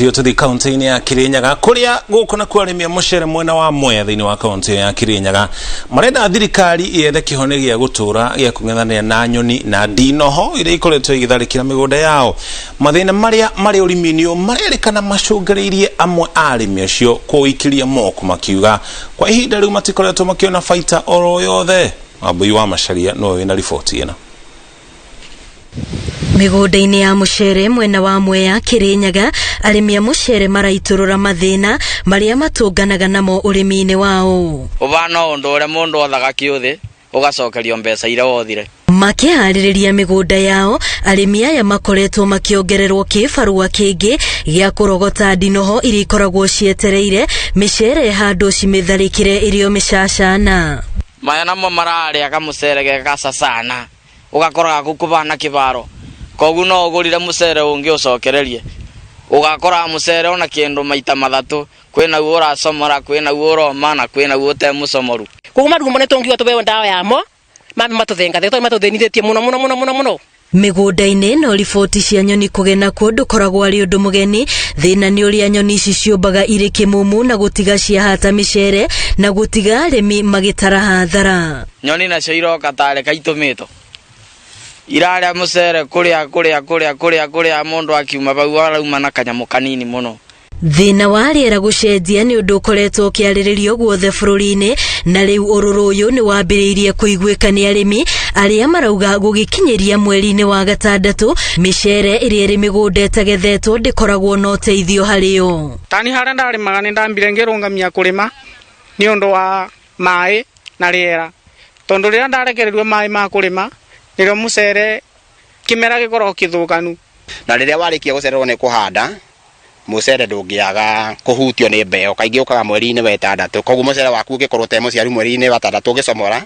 Tio tuthi kaunti-inĩ ya Kirinyaga kuria guku nakuo arĩmi a mũcere mwena wa Mwea thĩinĩ wa kaunti ya Kirinyaga marenda thirikari yethe kĩhonia gĩa gũtũra gĩa kũng'ethanĩra na nyoni na ndinoho iria ikoretwo igĩtharĩkĩra mĩgũnda yao. Mathĩna marĩa marĩ ũrĩmi-inĩ ũyũ marerĩkana macũngĩrĩirie amwe a arĩmi acio kũikĩria moko makiuga kwa ihinda rĩu matikoretwo makĩona baita oro yothe. Wambui wa Macharia nĩwe wĩna riboti ĩno. Mĩgũnda-inĩ ya mũcere mwena wa Mwea Kĩrĩnyaga, arĩmi a mũcere maraitũrũra mathĩna marĩa matũnganaga namo ũrĩmi-inĩ wao. Ũbana o ũndũ ũrĩa mũndũ othaga kĩũthĩ, ũgacokerio mbeca iria wothire. Makĩharĩrĩria mĩgũnda yao, arĩmi aya makoretwo makĩongererwo kĩbarũa kĩngĩ gĩa kũrogota ndinoho iria ikoragwo cietereire mĩcere ĩhandwo cimĩtharĩkĩre ĩrĩ o mĩcacana. Maya namo mararĩa kamũcere ge gacacana. Ũgakoraga kũu kũbana kĩbaro koguo no ũgũrire mũcere ũngĩ ũcokererie ũgakoraga mũcere ona kĩndũ maita mathatũ kwĩnaguo ũracomora kwĩnaguo ũroma na kwĩnaguo ũtemũcomoru. Koguo marumo nĩ tũngiuga tũbeo ndawa yamo mambe matũthengathe tondũ matũthĩnithĩtie mũno mũno mũno mũno mũno. Mĩgũnda-inĩ ĩno riboti cia nyoni kũgena kuo ndũkoragwo arĩ ũndũ mũgeni. Thĩna nĩ ũrĩa nyoni ici ciũmbaga irĩ kĩmumu na gũtiga ciahata mĩcere na gũtiga arĩmi magĩtara hathara. Nyoni nacio iroka tarĩ kaitũmĩtwo irarĩa mũcere kũrĩa kũrĩa kũrĩa kũrĩa kũrĩa mũndũ akiuma bau arauma na kanyamũ kanini mũno. Thĩna wa rĩera gũcenjia nĩ ũndũ ũkoretwo ũkĩarĩrĩrio guothe bũrũri-inĩ na rĩu ũrũrũ ũyũ nĩ wambĩrĩirie kũiguĩka nĩ arĩmi arĩa marauga gũgĩkinyĩria mweri-inĩ wa gatandatũ mĩcere ĩrĩa ĩrĩ mĩgũnda ĩtagethetwo ndĩkoragwo na ũteithio harĩ yo. Tani harĩa ndarĩmaga nĩ ndambire ngĩrũngamia kũrĩma nĩ ũndũ wa maĩ na rĩera tondũ rĩrĩa ndarekererio maĩ ma kũrĩma nĩrĩo mũcere kĩmera gĩkoragwo kĩthũkanu. Na rĩrĩa warĩkia gũcererwo nĩ kũhanda mũcere ndũngĩaga kũhutio nĩ mbeo kaingĩ ũkaga mweri-inĩ wa ĩtandatũ koguo mũcere waku ũngĩkorwo ũtarĩ mũciaru mweri-inĩ wa ĩtandatũ ũgĩcomora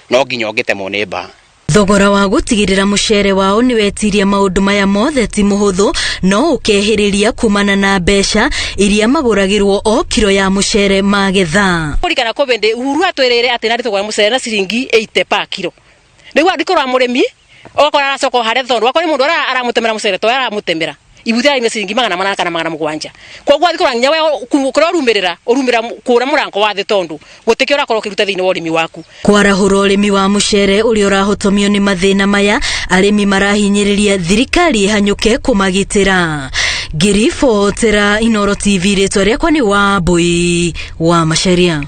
no nginya ũngĩtemwo nĩ mbaa. Thogora wa gũtigĩrĩra mũcere wao nĩ wetiria maũndũ maya mothe ti mũhũthũ no ũkehĩrĩria kumana na mbeca iria magũragĩrwo o kiro ya mũcere magetha. Kũrikana kũ bĩndĩ Uhuru atwĩrĩire atĩ narĩ tũgũra mũcere na ciringi 80 pa kiro. Rĩu angĩkorwo mũrĩmi ũgakora aracoka o harĩa tondũ akorwo nĩ mũndũ aramũtemera mũcere to aramũtemera ibuti ararĩmia ciringi 800 kana 700. Koguo angĩkorwo nginya we kũrĩa ũrumĩrĩra ũrumĩrĩra kũrĩa mũrango wa thĩ tondũ gũtikĩ ũrakorwo ũkĩruta thĩinĩ wa ũrĩmi waku. Kwarahũra ũrĩmi wa mũcere ũrĩa ũrahotomio nĩ mathĩna maya, arĩmi marahinyĩrĩria thirikari ĩhanyũke kũmagitĩra. Ngĩribotera Inooro TV, rĩtwa rĩakwa nĩ Wambui wa Macharia.